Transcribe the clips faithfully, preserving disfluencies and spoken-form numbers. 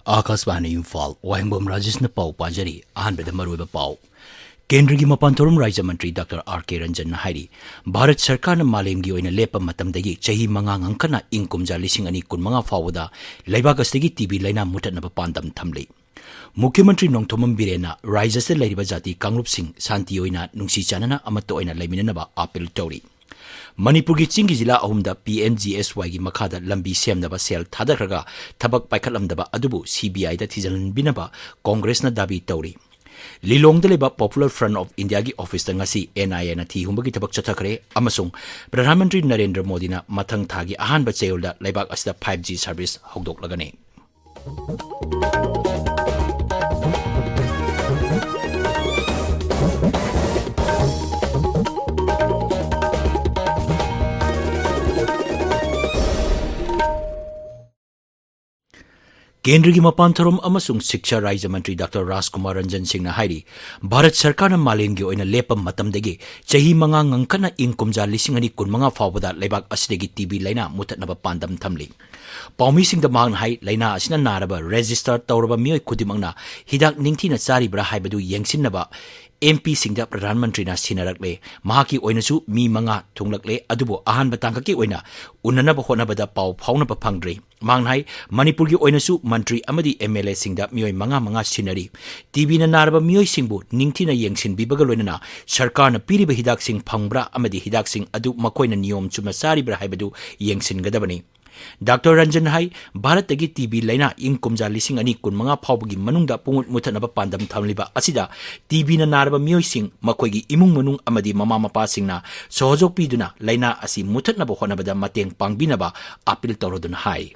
ꯑꯥꯀꯥꯁꯕꯥꯅꯤ ꯏꯝꯐꯥꯜ, ꯋꯥꯍꯦꯡꯕꯝ ꯔꯥꯖꯦꯁꯅ ꯄꯥꯎ ꯄꯥꯖꯔꯤ꯫ ꯑꯍꯥꯟꯕꯗ ꯃꯔꯨꯑꯣꯏꯕ ꯄꯥꯎ꯫ ꯀꯦꯟꯗ꯭ꯔꯒꯤ ꯃꯄꯥꯟ ꯊꯧꯔꯝ ꯔꯥꯖ꯭ꯌ ꯃꯟꯇ꯭ꯔꯤ ꯗꯥꯛꯇꯔ ꯑꯥꯔ ꯀꯦ ꯔꯟꯖꯟꯅ ꯍꯥꯏꯔꯤ, ꯚꯥꯔꯠ ꯁꯔꯀꯥꯔꯅ ꯃꯥꯂꯦꯝꯒꯤ ꯑꯣꯏꯅ ꯂꯦꯞꯄ ꯃꯇꯝꯗꯒꯤ ꯆꯍꯤ ꯃꯉꯥ ꯉꯟꯈꯠꯅ ꯏꯪ ꯀꯨꯝꯖꯥ ꯂꯤꯁꯤꯡ ꯑꯅꯤ ꯀꯨꯟꯃꯉꯥ ꯐꯥꯎꯕꯗ ꯂꯩꯕꯥꯛ ꯑꯁꯤꯗꯒꯤ ꯇꯤ ꯕꯤ ꯂꯥꯏꯅꯥ ꯃꯨꯠꯊꯠꯅꯕ ꯄꯥꯟꯗꯝ ꯊꯝꯂꯤ꯫ ꯃꯨꯈ꯭ꯌ ꯃꯟꯇ꯭ꯔꯤ ꯅꯣꯡꯊꯣꯝꯕꯝ ꯕꯤꯔꯦꯟꯅ ꯔꯥꯖ꯭ꯌ ꯑꯁꯤꯗ ꯂꯩꯔꯤꯕ ꯖꯥꯇꯤ ꯀꯥꯡꯂꯨꯞꯁꯤꯡ ꯁꯥꯟꯇꯤ ꯑꯣꯏꯅ ꯅꯨꯡꯁꯤ ꯆꯥꯟꯅꯅ ꯑꯃꯠꯇ ꯑꯣꯏꯅ ꯂꯩꯃꯤꯟꯅꯅꯕ ꯑꯥꯄꯤꯜ ꯇꯧꯔꯤ꯫ ꯃꯅꯤꯄꯨꯔꯒꯤ ꯆꯤꯡꯒꯤ ꯖꯤꯂꯥ ꯑꯍꯨꯝꯗ ꯄꯤ ꯑꯦꯝ ꯖꯤ ꯑꯦꯁ ꯋꯥꯏꯒꯤ ꯃꯈꯥꯗ ꯂꯝꯕꯤ ꯁꯦꯝꯅꯕ ꯁꯦꯜ ꯊꯥꯗꯈ꯭ꯔꯒ ꯊꯕꯛ ꯄꯥꯏꯈꯠꯂꯝꯗꯕ ꯑꯗꯨꯕꯨ ꯁꯤ ꯕꯤ ꯑꯥꯏꯗ ꯊꯤꯖꯤꯜꯍꯟꯕꯤꯅꯕ ꯀꯣꯡꯒ꯭ꯔꯦꯁꯅ ꯗꯥꯕꯤ ꯇꯧꯔꯤ꯫ ꯂꯤꯂꯣꯡꯗ ꯂꯩꯕ Popular Front of Indiaꯒꯤ ꯑꯣꯐꯤꯁꯇ ꯉꯁꯤ ꯑꯦꯟ ꯑꯥꯏ ꯑꯦꯅ ꯊꯤ ꯍꯨꯝꯕꯒꯤ ꯊꯕꯛ ꯆꯠꯊꯈ꯭ꯔꯦ ꯑꯃꯁꯨꯡ ꯄ꯭ꯔꯙꯥꯟ ꯃꯟꯇ꯭ꯔꯤ ꯅꯔꯦꯟꯗ꯭ꯔ ꯃꯣꯗꯤꯅ ꯃꯊꯪ ꯊꯥꯒꯤ ꯑꯍꯥꯟꯕ ꯆꯌꯣꯜꯗ ꯂꯩꯕꯥꯛ ꯑꯁꯤꯗ ꯐꯥꯏꯚ ꯖꯤ ꯁꯔꯚꯤꯁ ꯍꯧꯗꯣꯛꯂꯒꯅꯤ꯫ ꯀꯦꯟꯗ꯭ꯔꯒꯤ ꯃꯄꯥꯟ ꯊꯧꯔꯝ ꯑꯃꯁꯨꯡ ꯁꯤꯛꯁꯥ ꯔꯥꯖ꯭ꯌ ꯃꯟꯇ꯭ꯔꯤ ꯗꯥꯛꯇꯔ ꯔꯥꯖꯀꯨꯃꯥꯔ ꯔꯟꯖꯟ ꯁꯤꯡꯅ ꯍꯥꯏꯔꯤ, ꯚꯥꯔꯠ ꯁꯔꯀꯥꯔꯅ ꯃꯥꯂꯦꯝꯒꯤ ꯑꯣꯏꯅ ꯂꯦꯞꯄ ꯃꯇꯝꯗꯒꯤ ꯆꯍꯤ ꯃꯉꯥ ꯉꯟꯈꯠꯅ ꯏꯪ ꯀꯨꯝꯖꯥ ꯂꯤꯁꯤꯡ ꯑꯅꯤ ꯀꯨꯟꯃꯉꯥ ꯐꯥꯎꯕꯗ ꯂꯩꯕꯥꯛ ꯑꯁꯤꯗꯒꯤ ꯇꯤ ꯕꯤ ꯂꯥꯏꯅꯥ ꯃꯨꯠꯊꯠꯅꯕ ꯄꯥꯟꯗꯝ ꯊꯝꯂꯤ꯫ ꯄꯥꯎꯃꯤꯁꯤꯡꯗ ꯃꯍꯥꯛꯅ ꯍꯥꯏ, ꯂꯥꯏꯅꯥ ꯑꯁꯤꯅ ꯅꯥꯔꯕ, ꯔꯦꯖꯤꯁꯇꯔ ꯇꯧꯔꯕ ꯃꯤꯑꯣꯏ ꯈꯨꯗꯤꯡꯃꯛꯅ ꯍꯤꯗꯥꯛ ꯅꯤꯡꯊꯤꯅ ꯆꯥꯔꯤꯕ꯭ꯔꯥ ꯍꯥꯏꯕꯗꯨ ꯌꯦꯡꯁꯤꯟꯅꯕ ꯑꯦꯝ ꯄꯤꯁꯤꯡꯗ ꯄ꯭ꯔꯙꯥꯟ ꯃꯟꯇ꯭ꯔꯤꯅ ꯁꯤꯟꯅꯔꯛꯂꯦ꯫ ꯃꯍꯥꯛꯀꯤ ꯑꯣꯏꯅꯁꯨ ꯃꯤ ꯃꯉꯥ ꯊꯨꯡꯂꯛꯂꯦ, ꯑꯗꯨꯕꯨ ꯑꯍꯥꯟꯕ ꯇꯥꯡꯀꯛꯀꯤ ꯑꯣꯏꯅ ꯎꯅꯅꯕ ꯍꯣꯠꯅꯕꯗ ꯄꯥꯎ ꯐꯥꯎꯅꯕ ꯐꯪꯗ꯭ꯔꯤ꯫ ꯃꯍꯥꯛꯅ ꯍꯥꯏ, ꯃꯅꯤꯄꯨꯔꯒꯤ ꯑꯣꯏꯅꯁꯨ ꯃꯟꯇ꯭ꯔꯤ ꯑꯃꯗꯤ ꯑꯦꯝ ꯑꯦꯜ ꯑꯦꯁꯤꯡꯗ ꯃꯤꯑꯣꯏ ꯃꯉꯥ ꯃꯉꯥ ꯁꯤꯟꯅꯔꯤ꯫ ꯇꯤ ꯕꯤꯅ ꯅꯥꯔꯕ ꯃꯤꯑꯣꯏꯁꯤꯡꯕꯨ ꯅꯤꯡꯊꯤꯅ ꯌꯦꯡꯁꯤꯟꯕꯤꯕꯒ ꯂꯣꯏꯅꯅ ꯁꯔꯀꯥꯔꯅ ꯄꯤꯔꯤꯕ ꯍꯤꯗꯥꯛꯁꯤꯡ ꯐꯪꯕ꯭ꯔꯥ ꯑꯃꯗꯤ ꯍꯤꯗꯥꯛꯁꯤꯡ ꯑꯗꯨ ꯃꯈꯣꯏꯅ ꯅꯤꯌꯣꯝ ꯆꯨꯝꯅ ꯆꯥꯔꯤꯕ꯭ꯔꯥ ꯍꯥꯏꯕꯗꯨ ꯌꯦꯡꯁꯤꯟꯒꯗꯕꯅꯤ꯫ ꯗꯥꯛꯇꯔ ꯔꯟꯖꯟ ꯍꯥꯏ, ꯚꯥꯔꯠꯇꯒꯤ ꯇꯤ ꯕꯤ ꯂꯥꯏꯅꯥ ꯏꯪ ꯀꯨꯝꯖꯥ ꯂꯤꯁꯤꯡ ꯑꯅꯤ ꯀꯨꯟꯃꯉꯥ ꯐꯥꯎꯕꯒꯤ ꯃꯅꯨꯡꯗ ꯄꯨꯡꯃꯨꯠ ꯃꯨꯠꯊꯠꯅꯕ ꯄꯥꯟꯗꯝ ꯊꯝꯂꯤꯕ ꯑꯁꯤꯗ ꯇꯤ ꯕꯤꯅ ꯅꯥꯔꯕ ꯃꯤꯑꯣꯏꯁꯤꯡ, ꯃꯈꯣꯏꯒꯤ ꯏꯃꯨꯡ ꯃꯅꯨꯡ ꯑꯃꯗꯤ ꯃꯃꯥ ꯃꯄꯥꯁꯤꯡꯅ ꯁꯍꯣꯖꯣꯛ ꯄꯤꯗꯨꯅ ꯂꯥꯏꯅꯥ ꯑꯁꯤ ꯃꯨꯠꯊꯠꯅꯕ ꯍꯣꯠꯅꯕꯗ ꯃꯇꯦꯡ ꯄꯥꯡꯕꯤꯅꯕ ꯑꯥꯄꯤꯜ ꯇꯧꯔꯗꯨꯅ ꯍꯥꯏ꯫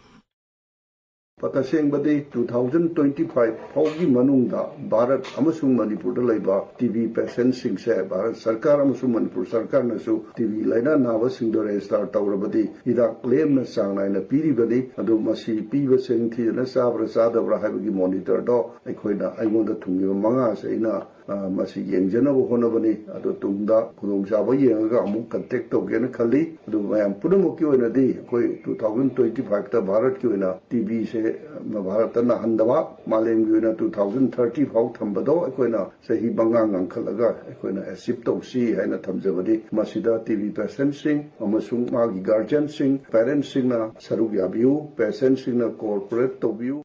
ꯇꯁꯦꯡꯕꯗꯤ two thousand twenty five ꯐꯥꯎꯒꯤ ꯃꯅꯨꯡꯗ ꯚꯥꯔꯠ ꯑꯃꯁꯨꯡ ꯃꯅꯤꯄꯨꯔꯗ ꯂꯩꯕ ꯇꯤ ꯕꯤ ꯄꯦꯁꯦꯟꯁꯤꯡꯁꯦ ꯚꯥꯔꯠ ꯁꯔꯀꯥꯔ ꯑꯃꯁꯨꯡ ꯃꯅꯤꯄꯨꯔ ꯁꯔꯀꯥꯔꯅꯁꯨ ꯇꯤ ꯕꯤ ꯂꯥꯏꯅꯥ ꯅꯥꯕꯁꯤꯡꯗꯣ ꯔꯦꯖꯤꯁꯇꯥꯔ ꯇꯧꯔꯕꯗꯤ ꯍꯤꯗꯥꯛ ꯂꯦꯝꯅ ꯆꯥꯡ ꯅꯥꯏꯅ ꯄꯤꯔꯤꯕꯅꯤ꯫ ꯑꯗꯨ ꯃꯁꯤ ꯄꯤꯕꯁꯦ ꯅꯤꯡꯊꯤꯖꯅ ꯆꯥꯕ꯭ꯔꯥ ꯆꯥꯗꯕ꯭ꯔꯥ ꯍꯥꯏꯕꯒꯤ ꯃꯣꯅꯤꯇꯔꯗꯣ ꯑꯩꯈꯣꯏꯅ, ꯑꯩꯉꯣꯟꯗ ꯊꯨꯡꯉꯤꯕ ꯃꯉꯥꯁꯦ ꯑꯩꯅ, ꯑ, ꯃꯁꯤ ꯌꯦꯡꯖꯅꯕ ꯍꯣꯠꯅꯕꯅꯤ꯫ ꯑꯗꯨ ꯇꯨꯡꯗ ꯈꯨꯗꯣꯡꯆꯥꯕ ꯌꯦꯡꯉꯒ ꯑꯃꯨꯛ ꯀꯟꯇꯦꯛ ꯇꯧꯒꯦꯅ ꯈꯜꯂꯤ꯫ ꯑꯗꯨ ꯃꯌꯥꯝ ꯄꯨꯝꯅꯃꯛꯀꯤ ꯑꯣꯏꯅꯗꯤ ꯑꯩꯈꯣꯏ two thousand twenty five ꯇ ꯚꯥꯔꯠꯀꯤ ꯑꯣꯏꯅ ꯇꯤ ꯕꯤꯁꯦ ꯚꯥꯔꯠꯇ ꯅꯥꯍꯟꯗꯕ, ꯃꯥꯂꯦꯝꯒꯤ ꯑꯣꯏꯅ two thousand thirty ꯐꯥꯎ ꯊꯝꯕꯗꯣ ꯑꯩꯈꯣꯏꯅ ꯆꯍꯤ ꯃꯉꯥ ꯉꯟꯈꯠꯂꯒ ꯑꯩꯈꯣꯏꯅ ꯑꯦꯆꯤꯞ ꯇꯧꯁꯤ ꯍꯥꯏꯅ ꯊꯝꯖꯕꯅꯤ꯫ ꯃꯁꯤꯗ ꯇꯤ ꯕꯤ ꯄꯦꯁꯦꯟꯁꯤꯡ ꯑꯃꯁꯨꯡ ꯃꯥꯒꯤ ꯒꯥꯔꯖꯤꯌꯟꯁꯤꯡ, ꯄꯦꯔꯦꯟꯁꯁꯤꯡꯅ ꯁꯔꯨꯛ ꯌꯥꯕꯤꯌꯨ, ꯄꯦꯁꯦꯟꯁꯤꯡꯅ ꯀꯣꯑꯣꯄꯔꯦꯠ ꯇꯧꯕꯤꯌꯨ꯫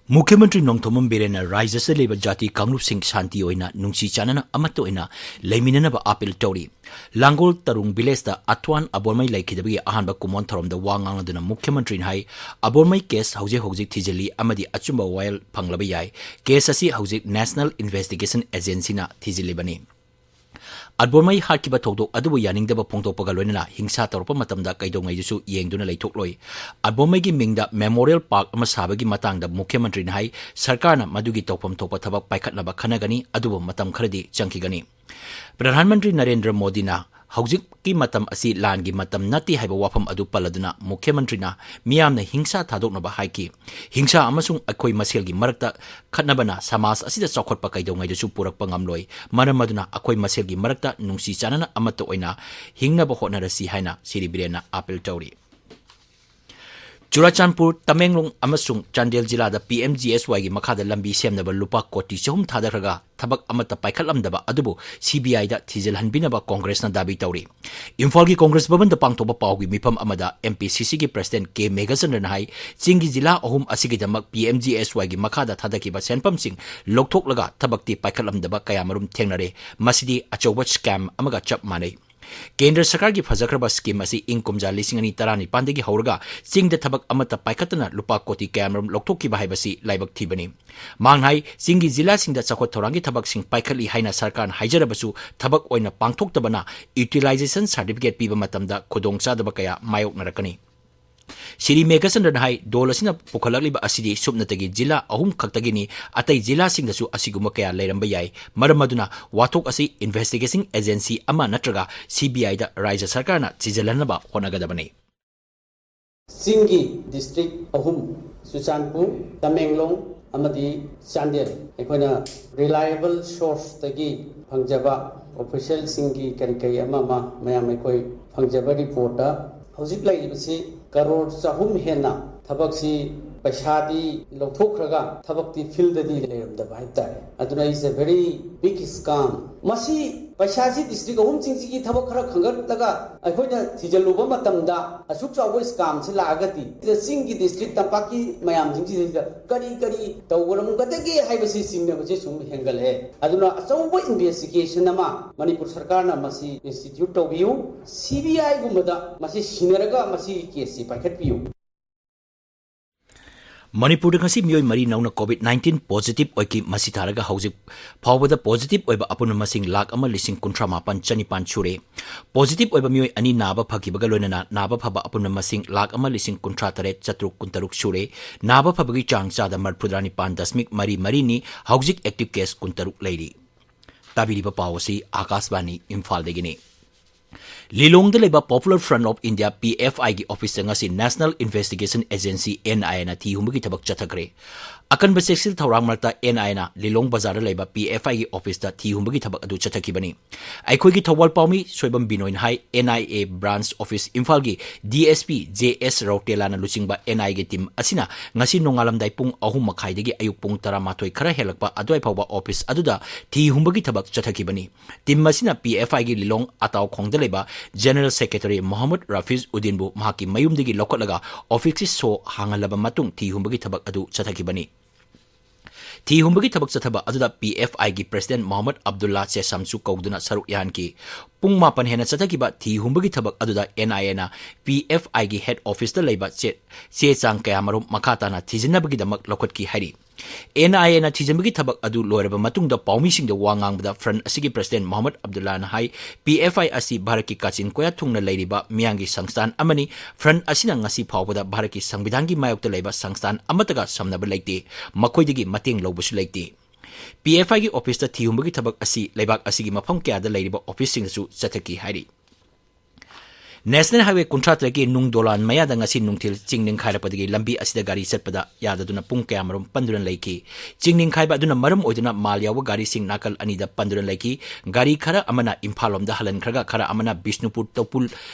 ꯃꯨꯈ꯭ꯌ ꯃꯟꯇ꯭ꯔꯤ ꯅꯣꯡꯊꯣꯝꯕꯝ ꯕꯤꯔꯦꯟꯅ ꯔꯥꯖ꯭ꯌꯁꯤꯗ ꯂꯩꯕ ꯖꯥꯇꯤ ꯀꯥꯡꯂꯨꯞꯁꯤꯡ ꯁꯥꯟꯇꯤ ꯑꯣꯏꯅ, ꯅꯨꯡꯁꯤ ꯆꯥꯟꯅꯅ ꯑꯃꯠꯇ ꯑꯣꯏꯅ ꯂꯩꯃꯤꯟꯅꯅꯕ ꯑꯄꯤꯜ ꯇꯧꯔꯤ꯫ ꯂꯥꯡꯒꯣꯜ ꯇꯔꯨꯡ ꯚꯤꯂꯦꯖꯇ ꯑꯊ꯭ꯋꯥꯟ ꯑꯕꯣꯔꯃꯩ ꯂꯩꯈꯤꯗꯕꯒꯤ ꯑꯍꯥꯟꯕ ꯀꯨꯃꯣꯟ ꯊꯧꯔꯝꯗ ꯋꯥ ꯉꯥꯡꯂꯗꯨꯅ ꯃꯨꯈ꯭ꯌ ꯃꯟꯇ꯭ꯔꯤꯅ ꯍꯥꯏ, ꯑꯕꯣꯔꯃꯩ ꯀꯦꯁ ꯍꯧꯖꯤꯛ ꯍꯧꯖꯤꯛ ꯊꯤꯖꯤꯜꯂꯤ ꯑꯃꯗꯤ ꯑꯆꯨꯝꯕ ꯋꯥꯌꯦꯜ ꯐꯪꯂꯕ ꯌꯥꯏ꯫ ꯀꯦꯁ ꯑꯁꯤ ꯍꯧꯖꯤꯛ National Investigation Agencyꯅ ꯊꯤꯖꯤꯜꯂꯤꯕꯅꯤ꯫ ꯑꯕꯣꯔꯃꯩ ꯍꯥꯠꯈꯤꯕ ꯊꯧꯗꯣꯛ ꯑꯗꯨꯕꯨ ꯌꯥꯅꯤꯡꯗꯕ ꯐꯣꯡꯗꯣꯛꯄꯒ ꯂꯣꯏꯅꯅ ꯍꯤꯡꯁꯥ ꯇꯧꯔꯛꯄ ꯃꯇꯝꯗ ꯀꯩꯗꯧꯉꯩꯗꯁꯨ ꯌꯦꯡꯗꯨꯅ ꯂꯩꯊꯣꯛꯂꯣꯏ꯫ ꯑꯕꯣꯔꯃꯩꯒꯤ ꯃꯤꯡꯗ ꯃꯦꯃꯣꯔꯤꯌꯦꯜ ꯄꯥꯔꯛ ꯑꯃ ꯁꯥꯕꯒꯤ ꯃꯇꯥꯡꯗ ꯃꯨꯈ꯭ꯌ ꯃꯟꯇ꯭ꯔꯤꯅ ꯍꯥꯏ, ꯁꯔꯀꯥꯔꯅ ꯃꯗꯨꯒꯤ ꯇꯧꯐꯝ ꯊꯣꯛꯄ ꯊꯕꯛ ꯄꯥꯏꯈꯠꯅꯕ ꯈꯟꯅꯒꯅꯤ, ꯑꯗꯨꯕꯨ ꯃꯇꯝ ꯈꯔꯗꯤ ꯆꯪꯈꯤꯒꯅꯤ꯫ ꯄ꯭ꯔꯙꯥꯟ ꯃꯟꯇ꯭ꯔꯤ ꯅꯔꯦꯟꯗ꯭ꯔ ꯃꯣꯗꯤꯅ ꯍꯧꯖꯤꯛꯀꯤ ꯃꯇꯝ ꯑꯁꯤ ꯂꯥꯟꯒꯤ ꯃꯇꯝ ꯅꯠꯇꯦ ꯍꯥꯏꯕ ꯋꯥꯐꯝ ꯑꯗꯨ ꯄꯜꯂꯗꯨꯅ ꯃꯨꯈ꯭ꯌ ꯃꯟꯇ꯭ꯔꯤꯅ ꯃꯤꯌꯥꯝꯅ ꯍꯤꯡꯁꯥ ꯊꯥꯗꯣꯛꯅꯕ ꯍꯥꯏꯈꯤ꯫ ꯍꯤꯡꯁꯥ ꯑꯃꯁꯨꯡ ꯑꯩꯈꯣꯏ ꯃꯁꯦꯜꯒꯤ ꯃꯔꯛꯇ ꯈꯠꯅꯕꯅ ꯁꯃꯥꯖ ꯑꯁꯤꯗ ꯆꯥꯎꯈꯠꯄ ꯀꯩꯗꯧꯉꯩꯗꯁꯨ ꯄꯨꯔꯛꯄ ꯉꯝꯂꯣꯏ꯫ ꯃꯔꯝ ꯑꯗꯨꯅ ꯑꯩꯈꯣꯏ ꯃꯁꯦꯜꯒꯤ ꯃꯔꯛꯇ ꯅꯨꯡꯁꯤ ꯆꯥꯟꯅꯅ ꯑꯃꯠꯇ ꯑꯣꯏꯅ ꯍꯤꯡꯅꯕ ꯍꯣꯠꯅꯔꯁꯤ ꯍꯥꯏꯅ ꯁꯤꯔꯤ ꯕꯤꯔꯦꯟꯅ ꯑꯄꯤꯜ ꯇꯧꯔꯤ꯫ ꯆꯨꯔꯥꯆꯥꯟꯄꯨꯔ, ꯇꯃꯦꯡꯂꯣꯡ ꯑꯃꯁꯨꯡ ꯆꯥꯟꯗꯦꯜ ꯖꯤꯂꯥꯗ ꯄꯤ ꯑꯦꯝ ꯖꯤ ꯑꯦꯁ ꯋꯥꯏꯒꯤ ꯃꯈꯥꯗ ꯂꯝꯕꯤ ꯁꯦꯝꯅꯕ ꯂꯨꯄꯥ ꯀꯣꯇꯤ ꯆꯍꯨꯝ ꯊꯥꯗꯈ꯭ꯔꯒ ꯊꯕꯛ ꯑꯃꯠꯇ ꯄꯥꯏꯈꯠꯂꯝꯗꯕ ꯑꯗꯨꯕꯨ ꯁꯤ ꯕꯤ ꯑꯥꯏꯗ ꯊꯤꯖꯤꯜꯍꯟꯕꯤꯅꯕ ꯀꯣꯡꯒ꯭ꯔꯦꯁꯅ ꯗꯥꯕꯤ ꯇꯧꯔꯤ꯫ ꯏꯝꯐꯥꯜꯒꯤ ꯀꯣꯡꯒ꯭ꯔꯦꯁ ꯚꯕꯟꯗ ꯄꯥꯡꯊꯣꯛꯄ ꯄꯥꯎꯒꯤ ꯃꯤꯐꯝ ꯑꯃꯗ ꯑꯦꯝ ꯄꯤ ꯁꯤ ꯁꯤꯒꯤ ꯄ꯭ꯔꯁꯤꯗꯦꯟꯠ ꯀꯦ ꯃꯦꯘꯆꯟꯗ꯭ꯔꯅ ꯍꯥꯏ, ꯆꯤꯡꯒꯤ ꯖꯤꯂꯥ ꯑꯍꯨꯝ ꯑꯁꯤꯒꯤꯗꯃꯛ ꯄꯤ ꯑꯦꯝ ꯖꯤ ꯑꯦꯁ ꯋꯥꯏꯒꯤ ꯃꯈꯥꯗ ꯊꯥꯗꯈꯤꯕ ꯁꯦꯟꯐꯝꯁꯤꯡ ꯂꯧꯊꯣꯛꯂꯒ ꯊꯕꯛꯇꯤ ꯄꯥꯏꯈꯠꯂꯝꯗꯕ ꯀꯌꯥꯃꯔꯨꯝ ꯊꯦꯡꯅꯔꯦ꯫ ꯃꯁꯤꯗꯤ ꯑꯆꯧꯕ ꯁ꯭ꯀꯦꯝ ꯑꯃꯒ ꯆꯞ ꯃꯥꯟꯅꯩ꯫ ꯀꯦꯟꯗ꯭ꯔ ꯁꯔꯀꯥꯔꯒꯤ ꯐꯖꯈ꯭ꯔꯕ ꯁ꯭ꯀꯤꯝ ꯑꯁꯤ ꯏꯪ ꯀꯨꯝꯖꯥ ꯂꯤꯁꯤꯡ ꯑꯅꯤ ꯇꯔꯥꯅꯤꯄꯥꯟꯗꯒꯤ ꯍꯧꯔꯒ ꯆꯤꯡꯗ ꯊꯕꯛ ꯑꯃꯠꯇ ꯄꯥꯏꯈꯠꯇꯅ ꯂꯨꯄꯥ ꯀꯣꯇꯤ ꯀꯌꯥꯃꯔꯨꯝ ꯂꯧꯊꯣꯛꯈꯤꯕ ꯍꯥꯏꯕꯁꯤ ꯂꯥꯏꯕꯛ ꯊꯤꯕꯅꯤ꯫ ꯃꯍꯥꯛꯅ ꯍꯥꯏ, ꯆꯤꯡꯒꯤ ꯖꯤꯂꯥꯁꯤꯡꯗ ꯆꯥꯎꯈꯠ ꯊꯧꯔꯥꯡꯒꯤ ꯊꯕꯛꯁꯤꯡ ꯄꯥꯏꯈꯠꯂꯤ ꯍꯥꯏꯅ ꯁꯔꯀꯥꯔꯅ ꯍꯥꯏꯖꯔꯕꯁꯨ ꯊꯕꯛ ꯑꯣꯏꯅ ꯄꯥꯡꯊꯣꯛꯇꯕꯅ ꯌꯨꯇꯤꯂꯥꯏꯖꯦꯁꯟ ꯁꯥꯔꯇꯤꯐꯤꯀꯦꯠ ꯄꯤꯕ ꯃꯇꯝꯗ ꯈꯨꯗꯣꯡꯆꯥꯗꯕ ꯀꯌꯥ ꯃꯥꯌꯣꯛꯅꯔꯛꯀꯅꯤ꯫ ꯁ꯭ꯔꯤ ꯃꯦꯘꯆꯟꯗ꯭ꯔꯅ ꯍꯥꯏ, ꯗꯣꯜ ꯑꯁꯤꯅ ꯄꯨꯈꯠꯂꯛꯂꯤꯕ ꯑꯁꯤꯗꯤ ꯁꯨꯞꯅꯇꯒꯤ ꯖꯤꯂꯥ ꯑꯍꯨꯝ ꯈꯛꯇꯒꯤꯅꯤ, ꯑꯇꯩ ꯖꯤꯂꯥꯁꯤꯡꯗꯁꯨ ꯑꯁꯤꯒꯨꯝꯕ ꯀꯌꯥ ꯂꯩꯔꯝꯕ ꯌꯥꯏ꯫ ꯃꯔꯝ ꯑꯗꯨꯅ ꯋꯥꯊꯣꯛ ꯑꯁꯤ Investigation Agency ꯑꯃ ꯅꯠꯇ꯭ꯔꯒ CBIꯗ ꯔꯥꯖ꯭ꯌ ꯁꯔꯀꯥꯔꯅ ꯊꯤꯖꯤꯜꯍꯟꯅꯕ ꯍꯣꯠꯅꯒꯗꯕꯅꯤ꯫ ꯆꯤꯡꯒꯤ district ꯑꯍꯨꯝ, ꯆꯨꯔꯆꯥꯟꯄꯨꯔ, ꯇꯃꯦꯡꯂꯣꯡ ꯑꯃꯗꯤ ꯆꯥꯟꯗꯦꯜ, ꯑꯩꯈꯣꯏꯅ reliable sourceꯇꯒꯤ ꯐꯪꯖꯕ, officialꯁꯤꯡꯒꯤ ꯀꯔꯤ ꯀꯔꯤ ꯑꯃ ꯑꯃ ꯃꯌꯥꯝ ꯑꯩꯈꯣꯏ ꯐꯪꯖꯕ reportꯇ ꯍꯧꯖꯤꯛ ꯂꯩꯔꯤꯕꯁꯤ ꯀꯔꯣꯔ ꯆꯍꯨꯝ ꯍꯦꯟꯅ ꯊꯕꯛꯁꯤ, ꯄꯩꯁꯥꯗꯤ ꯂꯧꯊꯣꯛꯈ꯭ꯔꯒ ꯊꯕꯛꯇꯤ fieldꯗꯗꯤ ꯂꯩꯔꯝꯗꯕ ꯍꯥꯏꯕ ꯇꯥꯔꯦ꯫ ꯑꯗꯨꯅ it's a very big scam꯫ ꯃꯁꯤ ꯄꯩꯁꯥꯁꯤ district ꯑꯍꯨꯝꯁꯤꯡꯁꯤꯒꯤ ꯊꯕꯛ ꯈꯔ ꯈꯟꯒꯠꯂꯒ ꯑꯩꯈꯣꯏꯅ ꯊꯤꯖꯤꯜꯂꯨꯕ ꯃꯇꯝꯗ ꯑꯁꯨꯛ ꯆꯥꯎꯕ scamꯁꯤ ꯂꯥꯛꯑꯒꯗꯤ ꯁꯤꯗ ꯆꯤꯡꯒꯤ district, ꯇꯝꯄꯥꯛꯀꯤ ꯃꯌꯥꯝꯁꯤꯡꯁꯤꯗ ꯀꯔꯤ ꯀꯔꯤ ꯇꯧꯒꯗꯒꯦ ꯍꯥꯏꯕꯁꯤ ꯆꯤꯡꯅꯕꯁꯦ ꯁꯨꯝ ꯍꯦꯟꯒꯠꯂꯛꯑꯦ꯫ ꯑꯗꯨꯅ ꯑꯆꯧꯕ investigation ꯑꯃ ꯃꯅꯤꯄꯨꯔ ꯁꯔꯀꯥꯔꯅ ꯃꯁꯤ institute ꯇꯧꯕꯤꯌꯨ, CBIꯒꯨꯝꯕꯗ ꯃꯁꯤ ꯁꯤꯟꯅꯔꯒ ꯃꯁꯤꯒꯤ caseꯁꯤ ꯄꯥꯏꯈꯠꯄꯤꯌꯨ꯫ ꯃꯅꯤꯄꯨꯔꯗ ꯉꯁꯤ ꯃꯤꯑꯣꯏ ꯃꯔꯤ ꯅꯧꯅ COVID nineteen positive ꯑꯣꯏꯈꯤ꯫ ꯃꯁꯤ ꯊꯥꯔꯒ ꯍꯧꯖꯤꯛ ꯐꯥꯎꯕꯗ positive ꯑꯣꯏꯕ ꯑꯄꯨꯟꯕ ꯃꯁꯤꯡ ꯂꯥꯈ ꯑꯃ ꯂꯤꯁꯤꯡ ꯀꯨꯟꯊ꯭ꯔꯥ ꯃꯥꯄꯟ ꯆꯅꯤꯄꯥꯟ ꯁꯨꯔꯦ꯫ Positive ꯑꯣꯏꯕ ꯃꯤꯑꯣꯏ ꯑꯅꯤ ꯅꯥꯕ ꯐꯈꯤꯕꯒ ꯂꯣꯏꯅꯅ ꯅꯥꯕ ꯐꯕ ꯑꯄꯨꯟꯕ ꯃꯁꯤꯡ ꯂꯥꯈ ꯑꯃ ꯂꯤꯁꯤꯡ ꯀꯨꯟꯊ꯭ꯔꯥ ꯇꯔꯦꯠ ꯆꯥꯇ꯭ꯔꯨꯛ ꯀꯨꯟꯇꯔꯨꯛ ꯁꯨꯔꯦ꯫ ꯅꯥꯕ ꯐꯕꯒꯤ ꯆꯥꯡ ꯆꯥꯗ ꯃꯔꯤꯐꯨꯇꯔꯥ ꯅꯤꯄꯥꯟ ꯗꯁꯃꯤꯛ ꯃꯔꯤ ꯃꯔꯤꯅꯤ꯫ ꯍꯧꯖꯤꯛ active case ꯀꯨꯟꯇꯔꯨꯛ ꯂꯩꯔꯤ꯫ ꯇꯥꯕꯤꯔꯤꯕ ꯄꯥꯎ ꯑꯁꯤ ꯑꯥꯀꯥꯁꯕꯥꯅꯤ ꯏꯝꯐꯥꯜꯗꯒꯤꯅꯤ꯫ ꯂꯤꯂꯣꯡꯗ ꯂꯩꯕ Popular Front of India, PFIꯒꯤ officeꯇ ꯉꯁꯤ National Investigation Agency, NIAꯅ ꯊꯤ ꯍꯨꯝꯕꯒꯤ ꯊꯕꯛ ꯆꯠꯊꯈ꯭ꯔꯦ꯫ ꯑꯀꯟꯕ ꯆꯦꯛꯁꯤꯜ ꯊꯧꯔꯥꯡ ꯃꯔꯛꯇ NIAꯅ ꯂꯤꯂꯣꯡ ꯕꯖꯥꯔꯗ ꯂꯩꯕ PFIꯒꯤ officeꯇ ꯊꯤ ꯍꯨꯝꯕꯒꯤ ꯊꯕꯛ ꯑꯗꯨ ꯆꯠꯊꯈꯤꯕꯅꯤ꯫ ꯑꯩꯈꯣꯏꯒꯤ ꯊꯧꯕꯥꯜ ꯄꯥꯎꯃꯤ ꯁꯣꯏꯕꯝ ꯕꯤꯅꯣꯏꯅ ꯍꯥꯏ, NIA branch office ꯏꯝꯐꯥꯜꯒꯤ DSP JS ꯔꯧꯇꯦꯂꯥꯅ ꯂꯨꯆꯤꯡꯕ NIAꯒꯤ team ꯑꯁꯤꯅ ꯉꯁꯤ ꯅꯣꯡꯉꯥꯂꯝꯗꯥꯏ ꯄꯨꯡ ꯑꯍꯨꯝ ꯃꯈꯥꯏꯗꯒꯤ ꯑꯌꯨꯛ ꯄꯨꯡ ꯇꯔꯥꯃꯥꯊꯣꯏ ꯈꯔ ꯍꯦꯜꯂꯛꯄ ꯑꯗꯨꯋꯥꯏ ꯐꯥꯎꯕ office ꯑꯗꯨꯗ ꯊꯤ ꯍꯨꯝꯕꯒꯤ ꯊꯕꯛ ꯆꯠꯊꯈꯤꯕꯅꯤ꯫ Team ꯑꯁꯤꯅ PFIꯒꯤ ꯂꯤꯂꯣꯡ ꯑꯇꯥꯎꯈꯣꯡꯗ ꯂꯩꯕ General Secretary ꯃꯣꯍꯝꯃꯗ ꯔꯥꯐꯤꯖ ꯎꯗꯤꯟꯕꯨ ꯃꯍꯥꯛꯀꯤ ꯃꯌꯨꯝꯗꯒꯤ ꯂꯧꯈꯠꯂꯒ officeꯀꯤ ꯁꯣ ꯍꯥꯡꯍꯜꯂꯕ ꯃꯇꯨꯡ ꯊꯤ ꯍꯨꯝꯕꯒꯤ ꯊꯕꯛ ꯑꯗꯨ ꯆꯠꯊꯈꯤꯕꯅꯤ꯫ ꯊꯤ ꯍꯨꯝꯕꯒꯤ ꯊꯕꯛ ꯆꯠꯊꯕ ꯑꯗꯨꯗ PFIꯒꯤ President ꯃꯣꯍꯝꯃꯗ ꯑꯕꯗꯨꯜꯂꯥ ꯆꯦꯁꯥꯝꯁꯨ ꯀꯧꯗꯨꯅ ꯁꯔꯨꯛ ꯌꯥꯍꯟꯈꯤ꯫ ꯄꯨꯡ ꯃꯥꯄꯟ ꯍꯦꯟꯅ ꯆꯠꯊꯈꯤꯕ ꯊꯤ ꯍꯨꯝꯕꯒꯤ ꯊꯕꯛ ꯑꯗꯨꯗ NIAꯅ PFIꯒꯤ head officeꯇ ꯂꯩꯕ ꯆꯦ, ꯆꯦ ꯆꯥꯡ ꯀꯌꯥꯃꯔꯨꯝ ꯃꯈꯥ ꯇꯥꯅ ꯊꯤꯖꯤꯟꯅꯕꯒꯤꯗꯃꯛ ꯂꯧꯈꯠꯈꯤ ꯍꯥꯏꯔꯤ꯫ ꯑꯦꯟ ꯑꯥꯏ ꯑꯦꯅ ꯊꯤꯖꯤꯟꯕꯒꯤ ꯊꯕꯛ ꯑꯗꯨ ꯂꯣꯏꯔꯕ ꯃꯇꯨꯡꯗ ꯄꯥꯎꯃꯤꯁꯤꯡꯗ ꯋꯥ ꯉꯥꯡꯕꯗ Front ꯑꯁꯤꯒꯤ President Mohammad ꯑꯕꯗꯨꯜꯂꯥꯅ high, P F I ꯑꯁꯤ ꯚꯥꯔꯠꯀꯤ ꯀꯥꯆꯤꯟ ꯀꯣꯌꯥ ꯊꯨꯡꯅ ꯂꯩꯔꯤꯕ ꯃꯤꯌꯥꯝꯒꯤ ꯁꯪꯁꯊꯥꯟ ꯑꯃꯅꯤ꯫ Front ꯑꯁꯤꯅ ꯉꯁꯤ ꯐꯥꯎꯕꯗ ꯚꯥꯔꯠꯀꯤ ꯁꯪꯕꯤꯙꯥꯟꯒꯤ ꯃꯥꯌꯣꯛꯇ ꯂꯩꯕ ꯁꯪꯁꯊꯥꯟ ꯑꯃꯠꯇꯒ ꯁꯝꯅꯕ ꯂꯩꯇꯦ꯫ ꯃꯈꯣꯏꯗꯒꯤ ꯃꯇꯦꯡ ꯂꯧꯕꯁꯨ ꯂꯩꯇꯦ꯫ P F Iꯒꯤ officeꯇ ꯊꯤꯍꯨꯝꯕꯒꯤ ꯊꯕꯛ ꯑꯁꯤ ꯂꯩꯕꯥꯛ ꯑꯁꯤꯒꯤ ꯃꯐꯝ ꯀꯌꯥꯗ ꯂꯩꯔꯤꯕ officeꯁꯤꯡꯗꯁꯨ ꯆꯠꯊꯈꯤ ꯍꯥꯏꯔꯤ꯫ National Highway ꯀꯨꯟꯊ꯭ꯔꯥ ꯇꯔꯦꯠꯀꯤ ꯅꯨꯡ ꯗꯣꯂꯥꯟ ꯃꯌꯥꯗ ꯉꯁꯤ ꯅꯨꯡꯊꯤꯜ ꯆꯤꯡ ꯅꯤꯡꯈꯥꯏꯔꯛꯄꯗꯒꯤ ꯂꯝꯕꯤ ꯑꯁꯤꯗ ꯒꯥꯔꯤ ꯆꯠꯄꯗ ꯌꯥꯗꯗꯨꯅ ꯄꯨꯡ ꯀꯌꯥꯃꯔꯨꯝ ꯄꯟꯗꯨꯅ ꯂꯩꯈꯤ꯫ ꯆꯤꯡ ꯅꯤꯡꯈꯥꯏꯕ ꯑꯗꯨꯅ ꯃꯔꯝ ꯑꯣꯏꯗꯨꯅ ꯃꯥꯜ ꯌꯥꯎꯕ ꯒꯥꯔꯤꯁꯤꯡ ꯅꯥꯀꯜ ꯑꯅꯤꯗ ꯄꯟꯗꯨꯅ ꯂꯩꯈꯤ꯫ ꯒꯥꯔꯤ ꯈꯔ ꯑꯃꯅ ꯏꯝꯐꯥꯜ ꯂꯣꯝꯗ ꯍꯜꯍꯟꯈ꯭ꯔꯒ ꯈꯔ ꯑꯃꯅ ꯕꯤꯁꯅꯨꯄꯨꯔ ꯇꯧꯄꯨꯜ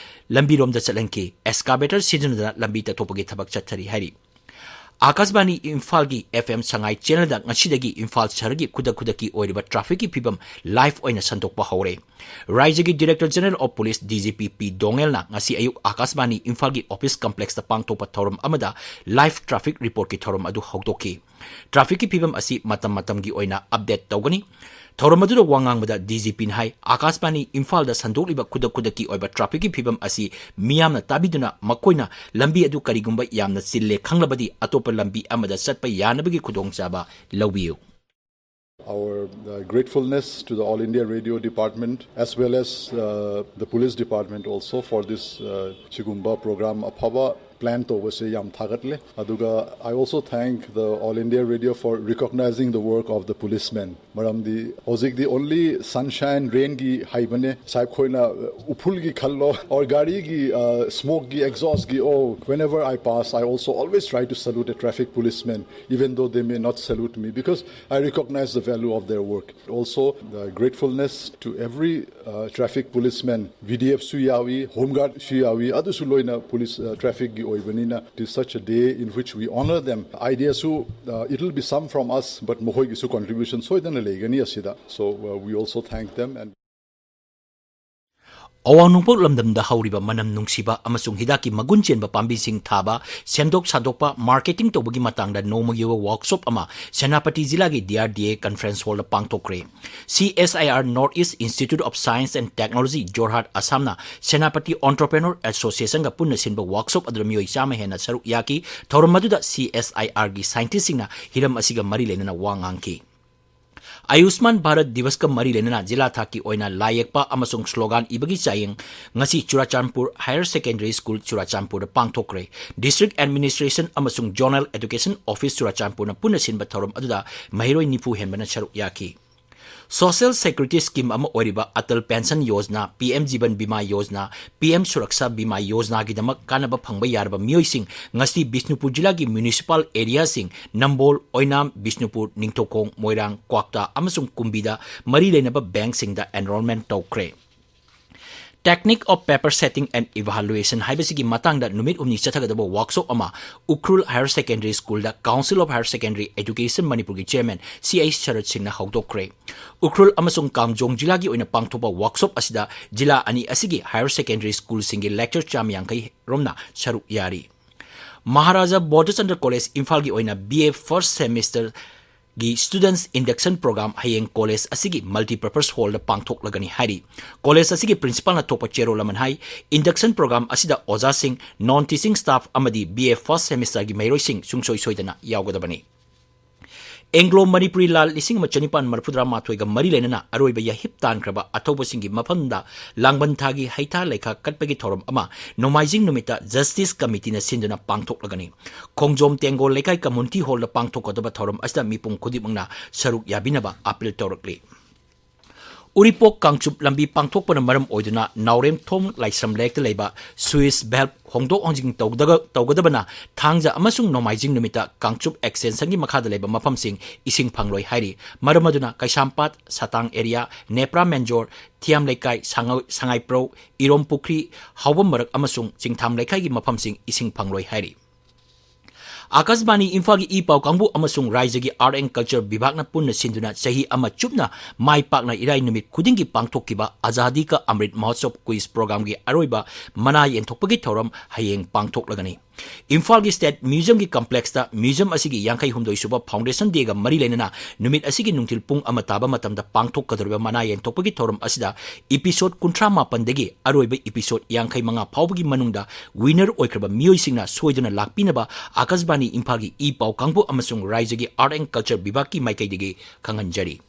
ꯂꯝꯕꯤꯔꯣꯝꯗ ꯆꯠꯍꯟꯈꯤ꯫ Excavator ꯁꯤꯖꯤꯟꯅꯗꯨꯅ ꯂꯝꯕꯤ ꯇꯠꯊꯣꯛꯄꯒꯤ ꯊꯕꯛ ꯆꯠꯊꯔꯤ ꯍꯥꯏꯔꯤ꯫ ꯑꯥꯀꯥꯁꯕꯥꯅꯤ ꯏꯝꯐꯥꯜꯒꯤ F M ꯁꯉꯥꯏ channelꯗ ꯉꯁꯤꯗꯒꯤ ꯏꯝꯐꯥꯜ ꯁꯍꯔꯒꯤ ꯈꯨꯗꯛ ꯈꯨꯗꯛꯀꯤ ꯑꯣꯏꯔꯤꯕ trafficꯀꯤ ꯐꯤꯕꯝ live ꯑꯣꯏꯅ ꯁꯟꯗꯣꯛꯄ ꯍꯧꯔꯦ꯫ ꯔꯥꯏꯖ꯭ꯌꯒꯤ Director General of Police D G P ꯄꯤ ꯗꯣꯉꯦꯜꯅ ꯉꯁꯤ ꯑꯌꯨꯛ ꯑꯥꯀꯥꯁꯕꯥꯅꯤ ꯏꯝꯐꯥꯜꯒꯤ office complexꯇ ꯄꯥꯡꯊꯣꯛꯄ ꯊꯧꯔꯝ ꯑꯃꯗ live traffic reportꯀꯤ ꯊꯧꯔꯝ ꯑꯗꯨ ꯍꯧꯗꯣꯛꯈꯤ꯫ Trafficꯀꯤ ꯐꯤꯕꯝ ꯑꯁꯤ ꯃꯇꯝ ꯃꯇꯝꯒꯤ ꯑꯣꯏꯅ update ꯇꯧꯒꯅꯤ꯫ ꯊꯧꯔꯝ ꯑꯗꯨꯗ ꯋꯥ ꯉꯥꯡꯕꯗ D G Pꯅ ꯍꯥꯏ, ꯑꯥꯀꯥꯁꯕꯥꯅꯤ ꯏꯝꯐꯥꯜꯗ ꯁꯟꯗꯣꯛꯂꯤꯕ ꯈꯨꯗꯛ ꯈꯨꯗꯛꯀꯤ ꯑꯣꯏꯕ trafficꯀꯤ ꯐꯤꯕꯝ ꯑꯁꯤ ꯃꯤꯌꯥꯝꯅ ꯇꯥꯕꯤꯗꯨꯅ ꯃꯈꯣꯏꯅ ꯂꯝꯕꯤ ꯑꯗꯨ ꯀꯔꯤꯒꯨꯝꯕ ꯌꯥꯝꯅ ꯆꯤꯜꯂꯦ ꯈꯪꯂꯕꯗꯤ ꯑꯇꯣꯞꯄ ꯂꯝꯕꯤ ꯑꯃꯗ ꯆꯠꯄ ꯌꯥꯅꯕꯒꯤ ꯈꯨꯗꯣꯡꯆꯥꯕ ꯂꯧꯕꯤꯌꯨ꯫ Our uh, gratefulness to the All India Radio Department as well as uh, the Police Department also for this uh, ꯁꯤꯒꯨꯝꯕ program ꯑꯐꯕ plan ꯇꯧꯕꯁꯦ ꯌꯥꯝ ꯊꯥꯒꯠꯂꯦ꯫ ꯑꯗꯨꯒ I also thank the All India Radio for recognizing the work of the policemen. ꯃꯔꯝꯗꯤ ꯍꯧꯖꯤꯛꯇꯤ only sunshine, rainꯒꯤ ꯍꯥꯏꯕꯅꯦ꯫ ꯁꯥꯍꯦꯕ ꯈꯣꯏꯅ ꯎꯐꯨꯜꯒꯤ ꯈꯜꯂꯣ, or ꯒꯥꯔꯤꯒꯤ uh, smokeꯒꯤ, exhaustꯒꯤ, oh, whenever I pass, I also always try to salute a traffic policeman, even though they may not salute me, because I recognize the value of their work. Also, the gratefulness to every uh, traffic policeman, V D Fꯁꯨ ꯌꯥꯎꯏ, Home Guardꯁꯨ ꯌꯥꯎꯏ, ꯑꯗꯨꯁꯨ ꯂꯣꯏꯅ police uh, trafficꯀꯤ ꯑꯣꯏꯕꯅꯤꯅ, it is such a day in which we honor them. Ideaꯁꯨ uh, it will be some from us, but ꯃꯈꯣꯏꯒꯤꯁꯨ contribution ꯁꯣꯏꯗꯅ ꯂꯩꯒꯅꯤ ꯑꯁꯤꯗ. So uh, we also thank them and ꯑꯋꯥꯡ ꯅꯣꯡꯄꯣꯛ ꯂꯝꯗꯝꯗ ꯍꯧꯔꯤꯕ ꯃꯅꯝ ꯅꯨꯡꯁꯤꯕ ꯑꯃꯁꯨꯡ ꯍꯤꯗꯥꯛꯀꯤ ꯃꯒꯨꯟ ꯆꯦꯟꯕ ꯄꯥꯝꯕꯤꯁꯤꯡ ꯊꯥꯕ, ꯁꯦꯝꯗꯣꯛ ꯁꯥꯗꯣꯛꯄ, marketing ꯇꯧꯕꯒꯤ ꯃꯇꯥꯡꯗ ꯅꯣꯡꯃꯒꯤ ꯑꯣꯏꯕ workshop ꯑꯃ ꯁꯦꯅꯥꯄꯇꯤ ꯖꯤꯂꯥꯒꯤ D R D A conference hallꯗ ꯄꯥꯡꯊꯣꯛꯈ꯭ꯔꯦ꯫ C S I R North East Institute of Science and Technology, Jorhat, ꯑꯁꯥꯝꯅ Senapati Entrepreneur Associationꯒ ꯄꯨꯟꯅ ꯁꯤꯟꯕ workshop ꯑꯗꯨꯗ ꯃꯤꯑꯣꯏ ꯆꯥꯝꯃ ꯍꯦꯟꯅ ꯁꯔꯨꯛ ꯌꯥꯈꯤ꯫ ꯊꯧꯔꯝ ꯑꯗꯨꯗ C S I Rꯒꯤ scientistꯁꯤꯡꯅ ꯍꯤꯔꯝ ꯑꯁꯤꯒ ꯃꯔꯤ ꯂꯩꯅꯅ ꯋꯥ ꯉꯥꯡꯈꯤ꯫ ꯑꯌꯨꯁꯃꯥꯟ ꯚꯥꯔꯠ ꯗꯤꯋꯁꯀ ꯃꯔꯤ ꯂꯩꯅꯅ ꯖꯤꯂꯥ ꯊꯥꯛꯀꯤ ꯑꯣꯏꯅ ꯂꯥꯏ ꯌꯦꯛꯄ ꯑꯃꯁꯨꯡ slogan ꯏꯕꯒꯤ ꯆꯥꯌꯦꯡ ꯉꯁꯤ ꯆꯨꯔꯥꯆꯥꯟꯄꯨꯔ Higher Secondary School, ꯆꯨꯔꯥꯆꯥꯟꯄꯨꯔꯗ ꯄꯥꯡꯊꯣꯛꯈ꯭ꯔꯦ꯫ District Administration ꯑꯃꯁꯨꯡ Zonal Education Office, ꯆꯨꯔꯥꯆꯥꯟꯄꯨꯔꯅ ꯄꯨꯟꯅ ꯁꯤꯟꯕ ꯊꯧꯔꯝ ꯑꯗꯨꯗ ꯃꯍꯩꯔꯣꯏ ꯅꯤꯐꯨ ꯍꯦꯟꯕꯅ ꯁꯔꯨꯛ ꯌꯥꯈꯤ꯫ Social Security Scheme ꯑꯃ ꯑꯣꯏꯔꯤꯕ Atal Pension Yojana, P M Jeevan Bima Yojana, P M Suraksha Bima Yojanaꯒꯤꯗꯃꯛ ꯀꯥꯟꯅꯕ ꯐꯪꯕ ꯌꯥꯔꯕ ꯃꯤꯑꯣꯏꯁꯤꯡ ꯉꯁꯤ ꯕꯤꯁꯅꯨꯄꯨꯔ ꯖꯤꯂꯥꯒꯤ municipal areaꯁꯤꯡ ꯅꯝꯕꯣꯜ, ꯑꯣꯏꯅꯥꯝ, ꯕꯤꯁꯅꯨꯄꯨꯔ, ꯅꯤꯡꯊꯧꯈꯣꯡ, ꯃꯣꯏꯔꯥꯡ, ꯀ꯭ꯋꯥꯛꯇꯥ ꯑꯃꯁꯨꯡ ꯀꯨꯝꯕꯤꯗ ꯃꯔꯤ ꯂꯩꯅꯕ bankꯁꯤꯡꯗ enrolment ꯇꯧꯈ꯭ꯔꯦ꯫ Technique of Paper Setting and Evaluation ꯍꯥꯏꯕꯁꯤꯒꯤ ꯃꯇꯥꯡꯗ ꯅꯨꯃꯤꯠ ꯍꯨꯝꯅꯤ ꯆꯠꯊꯒꯗꯕ workshop ꯑꯃ Ukhrul Higher Secondary Schoolꯗ Council of Higher Secondary Education ꯃꯅꯤꯄꯨꯔꯒꯤ chairman C H ꯁꯔꯠ ꯁꯤꯡꯅ ꯍꯧꯗꯣꯛꯈ꯭ꯔꯦ꯫ ꯎꯈ꯭ꯔꯨꯜ ꯑꯃꯁꯨꯡ ꯀꯥꯝꯖꯣꯡ ꯖꯤꯂꯥꯒꯤ ꯑꯣꯏꯅ ꯄꯥꯡꯊꯣꯛꯄ workshop ꯑꯁꯤꯗ ꯖꯤꯂꯥ ꯑꯅꯤ ꯑꯁꯤꯒꯤ higher secondary schoolꯁꯤꯡꯒꯤ lecturer ꯆꯥꯝꯃ ꯌꯥꯡꯈꯩ ꯔꯣꯝꯅ ꯁꯔꯨꯛ ꯌꯥꯔꯤ꯫ ꯃꯍꯥꯔꯥꯖꯥ ꯕꯣꯙꯆꯟꯗ꯭ꯔ College ꯏꯝꯐꯥꯜꯒꯤ ꯑꯣꯏꯅ B A first semesterꯒꯤ students induction program ꯍꯌꯦꯡ college ꯑꯁꯤꯒꯤ multipurpose hallꯗ ꯄꯥꯡꯊꯣꯛꯂꯒꯅꯤ ꯍꯥꯏꯔꯤ꯫ College ꯑꯁꯤꯒꯤ principalꯅ ꯊꯣꯛꯄ ꯆꯦꯔꯣꯜ ꯑꯃꯅ ꯍꯥꯏ, induction program ꯑꯁꯤꯗ ꯑꯣꯖꯥꯁꯤꯡ, non teaching staff ꯑꯃꯗꯤ B A first semesterꯒꯤ ꯃꯍꯩꯔꯣꯏꯁꯤꯡ ꯁꯨꯡꯁꯣꯏ ꯁꯣꯏꯗꯅ ꯌꯥꯎꯒꯗꯕꯅꯤ꯫ Anglo Manipuri ꯂꯥꯟ ꯂꯤꯁꯤꯡ ꯑꯃ ꯆꯅꯤꯄꯥꯟ ꯃꯔꯤꯐꯨꯇꯔꯥ ꯃꯥꯊꯣꯏꯒ ꯃꯔꯤ ꯂꯩꯅꯅ ꯑꯔꯣꯏꯕ ꯌꯥꯍꯤꯞ ꯇꯥꯟꯈ꯭ꯔꯕ ꯑꯊꯧꯕꯁꯤꯡꯒꯤ ꯃꯐꯝꯗ ꯂꯥꯡꯕꯟ ꯊꯥꯒꯤ ꯍꯩꯊꯥ ꯂꯩꯈꯥ ꯀꯠꯄꯒꯤ ꯊꯧꯔꯝ ꯑꯃ ꯅꯣꯡꯃꯥꯏꯖꯤꯡ ꯅꯨꯃꯤꯠꯇ Justice Committeeꯅ ꯁꯤꯟꯗꯨꯅ ꯄꯥꯡꯊꯣꯛꯂꯒꯅꯤ꯫ ꯈꯣꯡꯖꯣꯝ ꯇꯦꯡꯒꯣꯜ ꯂꯩꯀꯥꯏ community hallꯗ ꯄꯥꯡꯊꯣꯛꯀꯗꯕ ꯊꯧꯔꯝ ꯑꯁꯤꯗ ꯃꯤꯄꯨꯝ ꯈꯨꯗꯤꯡꯃꯛꯅ ꯁꯔꯨꯛ ꯌꯥꯕꯤꯅꯕ appeal ꯇꯧꯔꯛꯂꯤ꯫ ꯎꯔꯤꯄꯣꯛ ꯀꯥꯡꯆꯨꯞ ꯂꯝꯕꯤ ꯄꯥꯡꯊꯣꯛꯄꯅ ꯃꯔꯝ ꯑꯣꯏꯗꯨꯅ ꯅꯥꯎꯔꯦꯝꯊꯣꯡ ꯂꯥꯏꯁ꯭ꯔꯝ ꯂꯩꯔꯛꯇ ꯂꯩꯕ switch valve ꯍꯣꯡꯗꯣꯛ ꯍꯣꯡꯖꯤꯟ ꯇꯧꯗꯒ-, ꯇꯧꯒꯗꯕꯅ ꯊꯥꯡꯖ ꯑꯃꯁꯨꯡ ꯅꯣꯡꯃꯥꯏꯖꯤꯡ ꯅꯨꯃꯤꯠꯇ ꯀꯥꯡꯆꯨꯞ extensionꯒꯤ ꯃꯈꯥꯗ ꯂꯩꯕ ꯃꯐꯝꯁꯤꯡ ꯏꯁꯤꯡ ꯐꯪꯂꯣꯏ ꯍꯥꯏꯔꯤ꯫ ꯃꯔꯝ ꯑꯗꯨꯅ ꯀꯩꯁꯥꯝꯄꯥꯠ, ꯁꯇꯥꯡ area, ꯅꯦꯄ꯭ꯔꯥ ꯃꯦꯟꯖꯣꯔ, ꯊꯤꯌꯥꯝ ꯂꯩꯀꯥꯏ, ꯁꯉꯥꯏ-, ꯁꯉꯥꯏꯄ꯭ꯔꯧ, ꯏꯔꯣꯝ ꯄꯨꯈ꯭ꯔꯤ, ꯍꯥꯎꯕꯝ ꯃꯔꯛ ꯑꯃꯁꯨꯡ ꯆꯤꯡꯊꯥꯝ ꯂꯩꯀꯥꯏꯒꯤ ꯃꯐꯝꯁꯤꯡ ꯏꯁꯤꯡ ꯐꯪꯂꯣꯏ ꯍꯥꯏꯔꯤ꯫ ꯑꯥꯀꯥꯁꯕꯥꯅꯤ ꯏꯝꯐꯥꯜꯒꯤ ꯏ ꯄꯥꯎ ꯀꯥꯡꯕꯨ ꯑꯃꯁꯨꯡ ꯔꯥꯏꯖꯒꯤ Art and Culture ꯕꯤꯚꯥꯒꯅ ꯄꯨꯟꯅ ꯁꯤꯟꯗꯨꯅ ꯆꯍꯤ ꯑꯃ ꯆꯨꯞꯅ ꯃꯥꯏ ꯄꯥꯛꯅ ꯏꯔꯥꯏ ꯅꯨꯃꯤꯠ ꯈꯨꯗꯤꯡꯒꯤ ꯄꯥꯡꯊꯣꯛꯈꯤꯕ Azadi Ka Amrit Mahotsav quiz programꯒꯤ ꯑꯔꯣꯏꯕ ꯃꯅꯥ ꯌꯦꯟꯊꯣꯛꯄꯒꯤ ꯊꯧꯔꯝ ꯍꯌꯦꯡ ꯄꯥꯡꯊꯣꯛꯂꯒꯅꯤ꯫ ꯏꯝꯐꯥꯜꯒꯤ State Museumꯒꯤ complexꯇ museum ꯑꯁꯤꯒꯤ ꯌꯥꯡꯈꯩ ꯍꯨꯝꯗꯣꯏ ꯁꯨꯕ foundation dayꯒ ꯃꯔꯤ ꯂꯩꯅꯅ ꯅꯨꯃꯤꯠ ꯑꯁꯤꯒꯤ ꯅꯨꯡꯊꯤꯜ ꯄꯨꯡ ꯑꯃ ꯇꯥꯕ ꯃꯇꯝꯗ ꯄꯥꯡꯊꯣꯛꯀꯗꯧꯔꯤꯕ ꯃꯅꯥ ꯌꯦꯟꯊꯣꯛꯄꯒꯤ ꯊꯧꯔꯝ ꯑꯁꯤꯗ episode ꯀꯨꯟꯊ꯭ꯔꯥ ꯃꯥꯄꯟꯗꯒꯤ ꯑꯔꯣꯏꯕ episode ꯌꯥꯡꯈꯩ ꯃꯉꯥ ꯐꯥꯎꯕꯒꯤ ꯃꯅꯨꯡꯗ winner ꯑꯣꯏꯈ꯭ꯔꯕ ꯃꯤꯑꯣꯏꯁꯤꯡꯅ ꯁꯣꯏꯗꯅ ꯂꯥꯛꯄꯤꯅꯕ ꯑꯥꯀꯥꯁꯕꯥꯅꯤ ꯏꯝꯐꯥꯜꯒꯤ ꯏ ꯄꯥꯎ ꯀꯥꯡꯕꯨ ꯑꯃꯁꯨꯡ ꯔꯥꯏꯖꯒꯤ Art and Culture ꯕꯤꯚꯥꯒꯀꯤ ꯃꯥꯏꯀꯩꯗꯒꯤ ꯈꯪꯍꯟꯖꯔꯤ꯫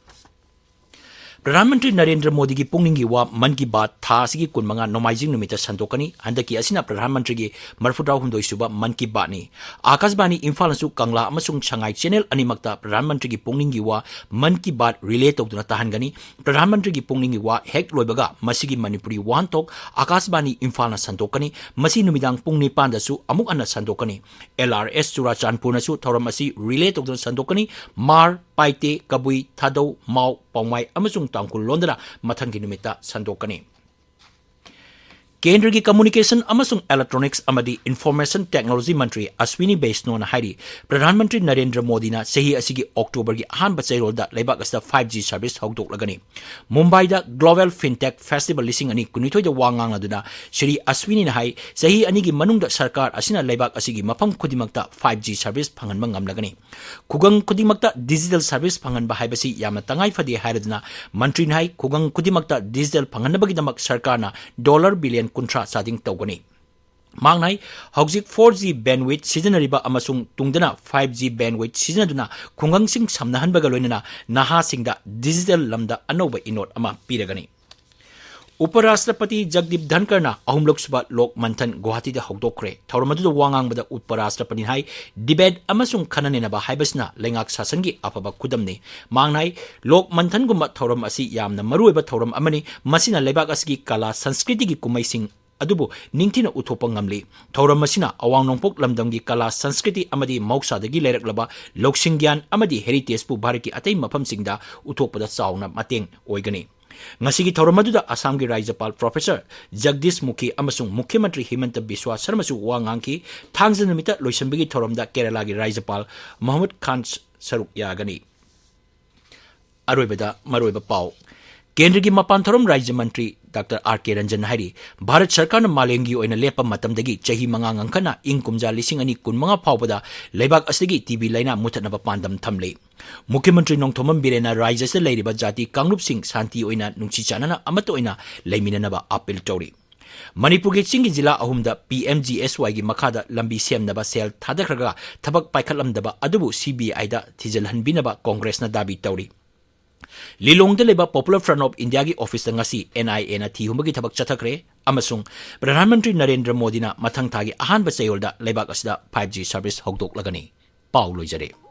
ꯄ꯭ꯔꯙꯥꯟ ꯃꯟꯇ꯭ꯔꯤ ꯅꯔꯦꯟꯗ꯭ꯔ ꯃꯣꯗꯤꯒꯤ ꯄꯨꯛꯅꯤꯡꯒꯤ ꯋꯥ ꯃꯟ ꯀꯤ ꯕꯥꯠ ꯊꯥ ꯑꯁꯤꯒꯤ ꯀꯨꯟꯃꯉꯥ ꯅꯣꯡꯃꯥꯏꯖꯤꯡ ꯅꯨꯃꯤꯠꯇ ꯁꯟꯗꯣꯛꯀꯅꯤ꯫ ꯍꯟꯗꯛꯀꯤ ꯑꯁꯤꯅ ꯄ꯭ꯔꯙꯥꯟ ꯃꯟꯇ꯭ꯔꯤꯒꯤ ꯃꯔꯐꯨꯇꯔꯥ ꯍꯨꯝꯗꯣꯏ ꯁꯨꯕ ꯃꯟ ꯀꯤ ꯕꯥꯠꯅꯤ꯫ ꯑꯥꯀꯥꯁꯕꯥꯅꯤ ꯏꯝꯐꯥꯜꯅꯁꯨ ꯀꯪꯂꯥ ꯑꯃꯁꯨꯡ ꯁꯉꯥꯏ channel ꯑꯅꯤꯃꯛꯇ ꯄ꯭ꯔꯙꯥꯟ ꯃꯟꯇ꯭ꯔꯤꯒꯤ ꯄꯨꯛꯅꯤꯡꯒꯤ ꯋꯥ ꯃꯟ ꯀꯤ ꯕꯥꯠ relay ꯇꯧꯗꯨꯅ ꯇꯥꯍꯟꯒꯅꯤ꯫ ꯄ꯭ꯔꯙꯥꯟ ꯃꯟꯇ꯭ꯔꯤꯒꯤ ꯄꯨꯛꯅꯤꯡꯒꯤ ꯋꯥ ꯍꯦꯛ ꯂꯣꯏꯕꯒ ꯃꯁꯤꯒꯤ ꯃꯅꯤꯄꯨꯔꯤ ꯋꯥꯍꯟꯊꯣꯛ ꯑꯥꯀꯥꯁꯕꯥꯅꯤ ꯏꯝꯐꯥꯜꯅ ꯁꯟꯗꯣꯛꯀꯅꯤ꯫ ꯃꯁꯤ ꯅꯨꯃꯤꯗꯥꯡ ꯄꯨꯡ ꯅꯤꯄꯥꯟꯗꯁꯨ ꯑꯃꯨꯛ ꯍꯟꯅ ꯁꯟꯗꯣꯛꯀꯅꯤ꯫ L R S ꯆꯨꯔꯥꯆꯥꯟꯄꯨꯔꯅꯁꯨ ꯊꯧꯔꯝ ꯑꯁꯤ relay ꯇꯧꯗꯨꯅ ꯁꯟꯗꯣꯛꯀꯅꯤ꯫ ꯃꯥꯔ, ꯄꯥꯏꯇꯦ, ꯀꯕꯨꯏ, ꯊꯥꯗꯧ, ꯃꯥꯎ, ꯄꯥꯎꯃꯥꯏ ꯑꯃꯁꯨꯡ ꯇꯥꯡꯈꯨꯜ ꯂꯣꯟꯗꯅ ꯃꯊꯪꯒꯤ ꯅꯨꯃꯤꯠꯇ ꯁꯟꯗꯣꯛꯀꯅꯤ꯫ ꯀꯦꯟꯗ꯭ꯔꯒꯤ Communication ꯑꯃꯁꯨꯡ Electronics ꯑꯃꯗꯤ Information Technology ꯃꯟꯇ꯭ꯔꯤ ꯑꯁ꯭ꯋꯤꯅꯤ ꯕꯩꯁꯅꯣꯅ ꯍꯥꯏꯔꯤ, ꯄ꯭ꯔꯙꯥꯟ ꯃꯟꯇ꯭ꯔꯤ ꯅꯔꯦꯟꯗ꯭ꯔ ꯃꯣꯗꯤꯅ ꯆꯍꯤ ꯑꯁꯤꯒꯤ ꯑꯣꯛꯇꯣꯕꯔꯒꯤ ꯑꯍꯥꯟꯕ ꯆꯌꯣꯜꯗ ꯂꯩꯕꯥꯛ ꯑꯁꯤꯗ five G service ꯍꯧꯗꯣꯛꯂꯒꯅꯤ꯫ ꯃꯨꯝꯕꯥꯏꯗ Global FinTech Festival ꯂꯤꯁꯤꯡ ꯑꯅꯤ ꯀꯨꯟꯅꯤꯊꯣꯏꯗ ꯋꯥ ꯉꯥꯡꯂꯗꯨꯅ ꯁ꯭ꯔꯤ ꯑꯁ꯭ꯋꯤꯅꯤꯅ ꯍꯥꯏ, ꯆꯍꯤ ꯑꯅꯤꯒꯤ ꯃꯅꯨꯡꯗ ꯁꯔꯀꯥꯔ ꯑꯁꯤꯅ ꯂꯩꯕꯥꯛ ꯑꯁꯤꯒꯤ ꯃꯐꯝ ꯈꯨꯗꯤꯡꯃꯛꯇ five G service ꯐꯪꯍꯟꯕ ꯉꯝꯂꯒꯅꯤ꯫ ꯈꯨꯡꯒꯪ ꯈꯨꯗꯤꯡꯃꯛꯇ digital service ꯐꯪꯍꯟꯕ ꯍꯥꯏꯕꯁꯤ ꯌꯥꯝꯅ ꯇꯉꯥꯏ ꯐꯗꯦ ꯍꯥꯏꯔꯗꯨꯅ ꯃꯟꯇ꯭ꯔꯤꯅ ꯍꯥꯏ, ꯈꯨꯡꯒꯪ ꯈꯨꯗꯤꯡꯃꯛꯇ digital ꯐꯪꯍꯟꯅꯕꯒꯤꯗꯃꯛ ꯁꯔꯀꯥꯔꯅ dollar billion ꯀꯨꯟꯊ꯭ꯔꯥ ꯆꯥꯗꯤꯡ ꯇꯧꯒꯅꯤ꯫ ꯃꯍꯥꯛꯅ ꯍꯥꯏ, ꯍꯧꯖꯤꯛ four G bandwidth ꯁꯤꯖꯤꯟꯅꯔꯤꯕ ꯑꯃꯁꯨꯡ ꯇꯨꯡꯗꯅ five G bandwidth ꯁꯤꯖꯤꯟꯅꯗꯨꯅ ꯈꯨꯡꯒꯪꯁꯤꯡ ꯁꯝꯅꯍꯟꯕꯒ ꯂꯣꯏꯅꯅ ꯅꯍꯥꯁꯤꯡꯗ digital ꯂꯝꯗ ꯑꯅꯧꯕ ꯏꯅꯣꯠ ꯑꯃ ꯄꯤꯔꯒꯅꯤ꯫ ꯎꯄ ꯔꯥꯁꯇ꯭ꯔꯄꯇꯤ ꯖꯒꯗꯤꯞ ꯙꯟꯀꯔꯅ ꯑꯍꯨꯝꯂꯛ ꯁꯨꯕ ꯂꯣꯛ ꯃꯟꯊꯟ ꯒꯨꯋꯥꯍꯥꯇꯤꯗ ꯍꯧꯗꯣꯛꯈ꯭ꯔꯦ꯫ ꯊꯧꯔꯝ ꯑꯗꯨꯗ ꯋꯥ ꯉꯥꯡꯕꯗ ꯎꯄ ꯔꯥꯁꯇ꯭ꯔꯄꯇꯤꯅ ꯍꯥꯏ, debate ꯑꯃꯁꯨꯡ ꯈꯟꯅ ꯅꯩꯅꯕ ꯍꯥꯏꯕꯁꯤꯅ ꯂꯩꯉꯥꯛ ꯁꯥꯁꯟꯒꯤ ꯑꯐꯕ ꯈꯨꯗꯝꯅꯤ꯫ ꯃꯍꯥꯛꯅ ꯍꯥꯏ, ꯂꯣꯛ ꯃꯟꯊꯟꯒꯨꯝꯕ ꯊꯧꯔꯝ ꯑꯁꯤ ꯌꯥꯝꯅ ꯃꯔꯨꯑꯣꯏꯕ ꯊꯧꯔꯝ ꯑꯃꯅꯤ꯫ ꯃꯁꯤꯅ ꯂꯩꯕꯥꯛ ꯑꯁꯤꯒꯤ ꯀꯂꯥ ꯁꯪꯁꯀ꯭ꯔꯤꯇꯤꯒꯤ ꯀꯨꯝꯍꯩꯁꯤꯡ ꯑꯗꯨꯕꯨ ꯅꯤꯡꯊꯤꯅ ꯎꯠꯊꯣꯛꯄ ꯉꯝꯂꯤ꯫ ꯊꯧꯔꯝ ꯑꯁꯤꯅ ꯑꯋꯥꯡ ꯅꯣꯡꯄꯣꯛ ꯂꯝꯗꯝꯒꯤ ꯀꯂꯥ ꯁꯪꯁꯀ꯭ꯔꯤꯇꯤ ꯑꯃꯗꯤ ꯃꯍꯧꯁꯥꯗꯒꯤ ꯂꯩꯔꯛꯂꯕ ꯂꯧꯁꯤꯡ ꯒ꯭ꯌꯥꯟ ꯑꯃꯗꯤ heritage ꯄꯨ ꯚꯥꯔꯠꯀꯤ ꯑꯇꯩ ꯃꯐꯝꯁꯤꯡꯗ ꯎꯠꯊꯣꯛꯄꯗ ꯆꯥꯎꯅ ꯃꯇꯦꯡ ꯑꯣꯏꯒꯅꯤ꯫ ꯉꯁꯤꯒꯤ ꯊꯧꯔꯝ ꯑꯗꯨꯗ ꯑꯁꯥꯝꯒꯤ ꯔꯥꯖ꯭ꯌꯄꯥꯜ ꯄ꯭ꯔꯣꯐꯦꯁꯔ ꯖꯒꯗꯤꯁ ꯃꯨꯈꯤ ꯑꯃꯁꯨꯡ ꯃꯨꯈ꯭ꯌ ꯃꯟꯇ꯭ꯔꯤ ꯍꯤꯃꯟꯇ ꯕꯤꯁ꯭ꯋꯥ ꯁꯔꯃꯁꯨ ꯋꯥ ꯉꯥꯡꯈꯤ꯫ ꯊꯥꯡꯖ ꯅꯨꯃꯤꯠꯇ ꯂꯣꯏꯁꯤꯟꯕꯒꯤ ꯊꯧꯔꯝꯗ ꯀꯦꯔꯂꯥꯒꯤ ꯔꯥꯖ꯭ꯌꯄꯥꯜ ꯃꯣꯍꯝꯃꯗ ꯈꯥꯟ ꯁꯔꯨꯛ ꯌꯥꯒꯅꯤ꯫ ꯑꯔꯣꯏꯕꯗ ꯃꯔꯨꯑꯣꯏꯕ ꯄꯥꯎ꯫ ꯀꯦꯟꯗ꯭ꯔꯒꯤ ꯃꯄꯥꯟ ꯊꯧꯔꯝ ꯔꯥꯖ꯭ꯌ ꯃꯟꯇ꯭ꯔꯤ ꯗꯥꯛꯇꯔ ꯑꯥꯔ ꯀꯦ ꯔꯟꯖꯟ ꯍꯥꯏꯔꯤ, ꯚꯥꯔꯠ ꯁꯔꯀꯥꯔꯅ ꯃꯥꯂꯦꯝꯒꯤ ꯑꯣꯏꯅ ꯂꯦꯞꯄ ꯃꯇꯝꯗꯒꯤ ꯆꯍꯤ ꯃꯉꯥ ꯉꯟꯈꯠꯅ ꯏꯪ ꯀꯨꯝꯖꯥ ꯂꯤꯁꯤꯡ ꯑꯅꯤ ꯀꯨꯟꯃꯉꯥ ꯐꯥꯎꯕꯗ ꯂꯩꯕꯥꯛ ꯑꯁꯤꯗꯒꯤ ꯇꯤ ꯕꯤ ꯂꯥꯏꯅꯥ ꯃꯨꯊꯠꯅꯕ ꯄꯥꯟꯗꯝ ꯊꯝꯂꯤ꯫ ꯃꯨꯈ꯭ꯌ ꯃꯟꯇ꯭ꯔꯤ ꯅꯣꯡꯊꯣꯝꯕꯝ ꯕꯤꯔꯦꯟꯅ ꯔꯥꯖ꯭ꯌ ꯑꯁꯤꯗ ꯂꯩꯔꯤꯕ ꯖꯥꯇꯤ ꯀꯥꯡꯂꯨꯞꯁꯤꯡ ꯁꯥꯟꯇꯤ ꯑꯣꯏꯅ ꯅꯨꯡꯁꯤ ꯆꯥꯟꯅꯅ ꯑꯃꯠꯇ ꯑꯣꯏꯅ ꯂꯩꯃꯤꯟꯅꯅꯕ ꯑꯥꯄꯤꯜ ꯇꯧꯔꯤ꯫ ꯃꯅꯤꯄꯨꯔꯒꯤ ꯆꯤꯡꯒꯤ ꯖꯤꯂꯥ ꯑꯍꯨꯝꯗ ꯄꯤ ꯑꯦꯝ ꯖꯤ ꯑꯦꯁ ꯋꯥꯏꯒꯤ ꯃꯈꯥꯗ ꯂꯝꯕꯤ ꯁꯦꯝꯅꯕ ꯁꯦꯜ ꯊꯥꯗꯈ꯭ꯔꯒ ꯊꯕꯛ ꯄꯥꯏꯈꯠꯂꯝꯗꯕ ꯑꯗꯨꯕꯨ ꯁꯤ ꯕꯤ ꯑꯥꯏꯗ ꯊꯤꯖꯤꯜꯍꯟꯕꯤꯅꯕ ꯀꯣꯡꯒ꯭ꯔꯦꯁꯅ ꯗꯥꯕꯤ ꯇꯧꯔꯤ꯫ ꯂꯤꯂꯣꯡꯗ ꯂꯩꯕ Popular Front of Indiaꯒꯤ ꯑꯣꯐꯤꯁꯇ ꯉꯁꯤ ꯑꯦꯟ ꯑꯥꯏ ꯑꯦꯅ ꯊꯤ ꯍꯨꯝꯕꯒꯤ ꯊꯕꯛ ꯆꯠꯊꯈ꯭ꯔꯦ ꯑꯃꯁꯨꯡ ꯄ꯭ꯔꯙꯥꯟ ꯃꯟꯇ꯭ꯔꯤ ꯅꯔꯦꯟꯗ꯭ꯔ ꯃꯣꯗꯤꯅ ꯃꯊꯪ ꯊꯥꯒꯤ ꯑꯍꯥꯟꯕ ꯆꯌꯣꯜꯗ ꯂꯩꯕꯥꯛ ꯑꯁꯤꯗ ꯐꯥꯏꯚ ꯖꯤ service ꯍꯧꯗꯣꯛꯂꯒꯅꯤ꯫ ꯄꯥꯎ ꯂꯣꯏꯖꯔꯦ꯫